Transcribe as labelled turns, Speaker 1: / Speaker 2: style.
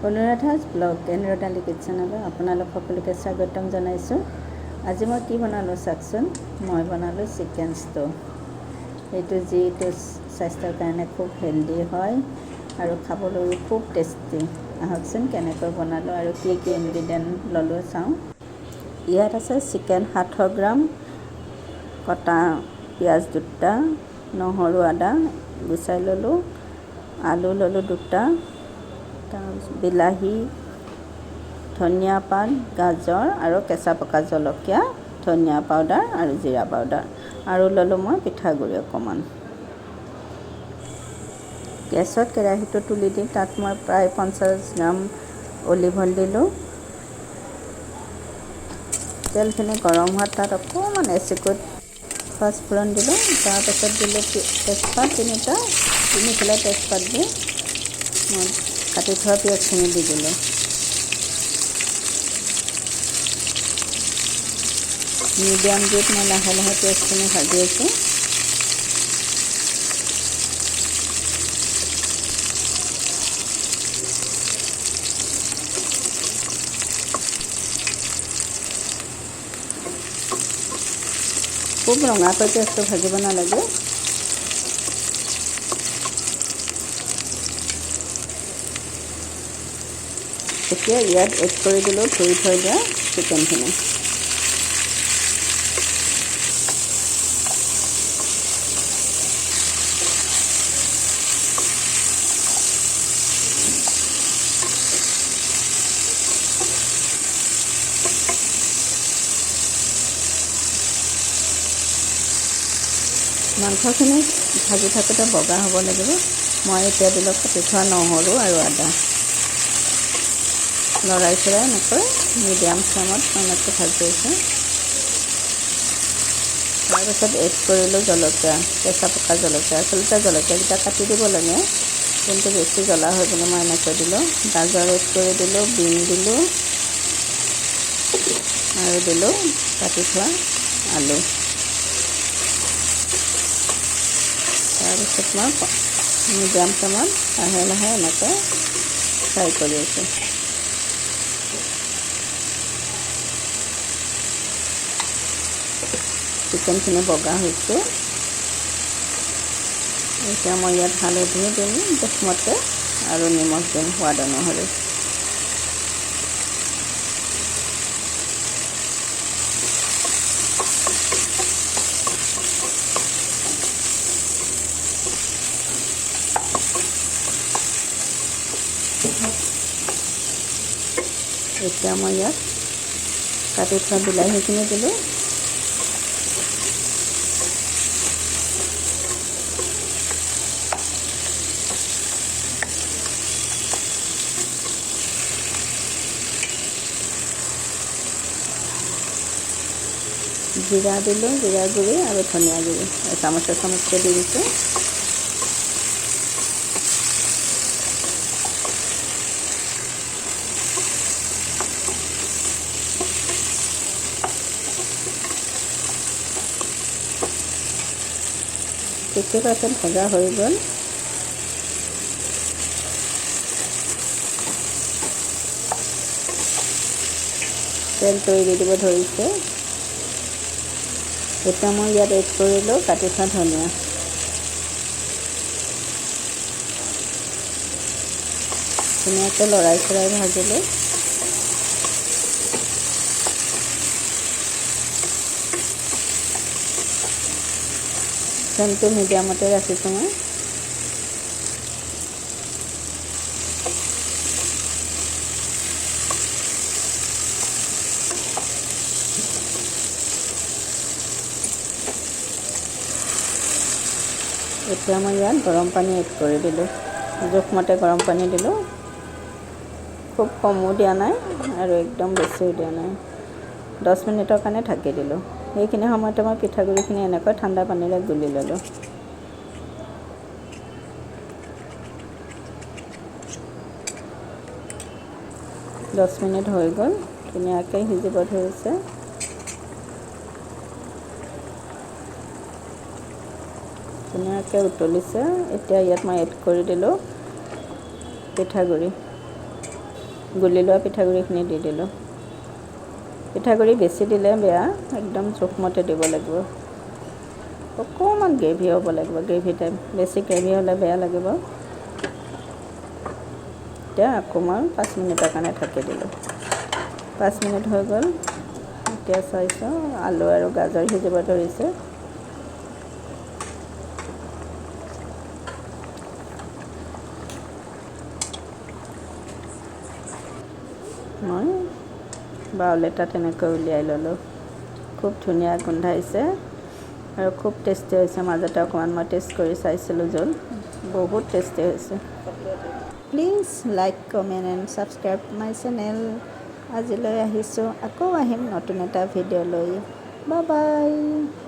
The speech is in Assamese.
Speaker 1: অনুৰাধাজ ব্লগ এণ্ড ৰদালি কিটচেনলৈ আপোনালোক সকলোকে স্বাগতম জনাইছোঁ। আজি মই কি বনালোঁ চাওকচোন। মই বনালোঁ চিকেন ষ্টু। এইটো যিটো স্বাস্থ্যৰ কাৰণে খুব হেল্ডি হয় আৰু খাবলৈও খুব টেষ্টি। আহকচোন কেনেকৈ বনালোঁ আৰু কি কি ইনগ্ৰিডিয়েণ্ট ল'লোঁ চাওঁ। ইয়াত আছে চিকেন 700 গ্ৰাম, কটা পিঁয়াজ 2টা, নহৰু আদা গুচাই ল'লোঁ, আলু ল'লোঁ 2টা, তাৰপিছত বিলাহী, ধনিয়া পাত, গাজৰ আৰু কেঁচা পকা জলকীয়া, ধনিয়া পাউডাৰ আৰু জিৰা পাউডাৰ, আৰু ল'লোঁ মই পিঠাগুড়ি অকণমান। গেছত কেৰাহীটো তুলি দি তাত মই প্ৰায় 50 গ্ৰাম অলিভ অইল দিলোঁ। তেলখিনি গৰম হোৱাত তাত অকণমান এচিকুট পাঁচফোৰণ দিলোঁ। তাৰপাছত দিলোঁ তেজপাত 3টা, 3 খিলা তেজপাত দি মই কাটি থোৱা পিঁয়াজখিনি দি দিলোঁ। মিডিয়াম জুইত মই লাহে লাহে পিঁয়াজখিনি ভাজি আছোঁ। খুব ৰঙাকৈ পিঁয়াজটো ভাজিব নালাগে। এতিয়া ইয়াত এড কৰি দিলোঁ ধুই থৈ দিয়া চিকেনখিনি। মাংসখিনি ভাজি থাকোঁতে বগা হ'ব লাগিব। মই এতিয়া দিলোঁ কাটি থোৱা নহৰু আৰু আদা। লৰাই চৰাই এনেকৈ মিডিয়াম ফ্লেমত এনেকৈ ভাজি আছোঁ। তাৰপিছত এড কৰিলোঁ জলকীয়া, কেঁচা পকা জলকীয়া। আচলতে জলকীয়াকেইটা কাটি দিব লাগে, কিন্তু বেছি জ্বলা হয় বুলি মই এনেকৈ দিলোঁ। গাজৰ এড কৰি দিলোঁ, বিন দিলোঁ আৰু দিলোঁ কাটি থোৱা আলু। তাৰপিছত মই মিডিয়াম ফ্লেমত লাহে লাহে এনেকৈ ফ্ৰাই কৰি আছোঁ। চিকেনখিনি বগা হৈছে। এতিয়া মই ইয়াত হালধি দিম জোখমতে আৰু নিমখ দিম সোৱাদ অনুসৰি। এতিয়া মই ইয়াত কাটি থোৱা বিলাহীখিনি দিলোঁ। জিৰা দিলোঁ, জিৰা গুড়ি আৰু ধনিয়া গুড়ি এচামুচ এচামুচকৈ দি দিছোঁ। 50% ভজা হৈ গ'ল। তেলটো এৰি দিব ধৰিছে। এতিয়া মই ইয়াত এড কৰিলোঁ কাটি থোৱা ধনিয়া। ধুনীয়াকৈ লৰাই চৰাই ভাজিলোঁ। ফ্লেমটো মিডিয়ামতে ৰাখিছোঁ মই। এতিয়া মই ইয়াত গৰম পানী এড কৰি দিলোঁ। জোখমতে গৰম পানী দিলোঁ, খুব কমো দিয়া নাই আৰু একদম বেছিও দিয়া নাই। 10 মিনিটৰ কাৰণে ঢাকি দিলোঁ। সেইখিনি সময়তে মই পিঠাগুড়িখিনি এনেকৈ ঠাণ্ডা পানীৰে গুলি ল'লোঁ। দহ মিনিট হৈ গ'ল, ধুনীয়াকৈ সিজিব ধৰিছে। ধুনীয়াকৈ উতলিছে। এতিয়া ইয়াত মই এড কৰি দিলোঁ পিঠাগুড়ি। গুলি লোৱা পিঠাগুড়িখিনি দি দিলোঁ। পিঠাগুড়ি বেছি দিলে বেয়া, একদম জোখমতে দিব লাগিব। অকণমান গ্ৰেভি হ'ব লাগিব, গ্ৰেভি টাইপ, বেছি গ্ৰেভি হ'লে বেয়া লাগিব। এতিয়া আকৌ মই 5 মিনিটৰ কাৰণে ঢাকি দিলোঁ। 5 মিনিট হৈ গ'ল। এতিয়া চাইছোঁ, আলু আৰু গাজৰ সিজিব ধৰিছে। মই বাউল এটা তেনেকৈ উলিয়াই ল'লোঁ। খুব ধুনীয়া গোন্ধাইছে আৰু খুব টেষ্টি হৈছে। মাজতে অকণমান মই টেষ্ট কৰি চাইছিলোঁ, জোল বহুত টেষ্টি হৈছে। Please like, comment and subscribe my channel. আজিলৈ আহিছোঁ, আকৌ আহিম নতুন এটা ভিডিঅ' লৈ। Bye bye.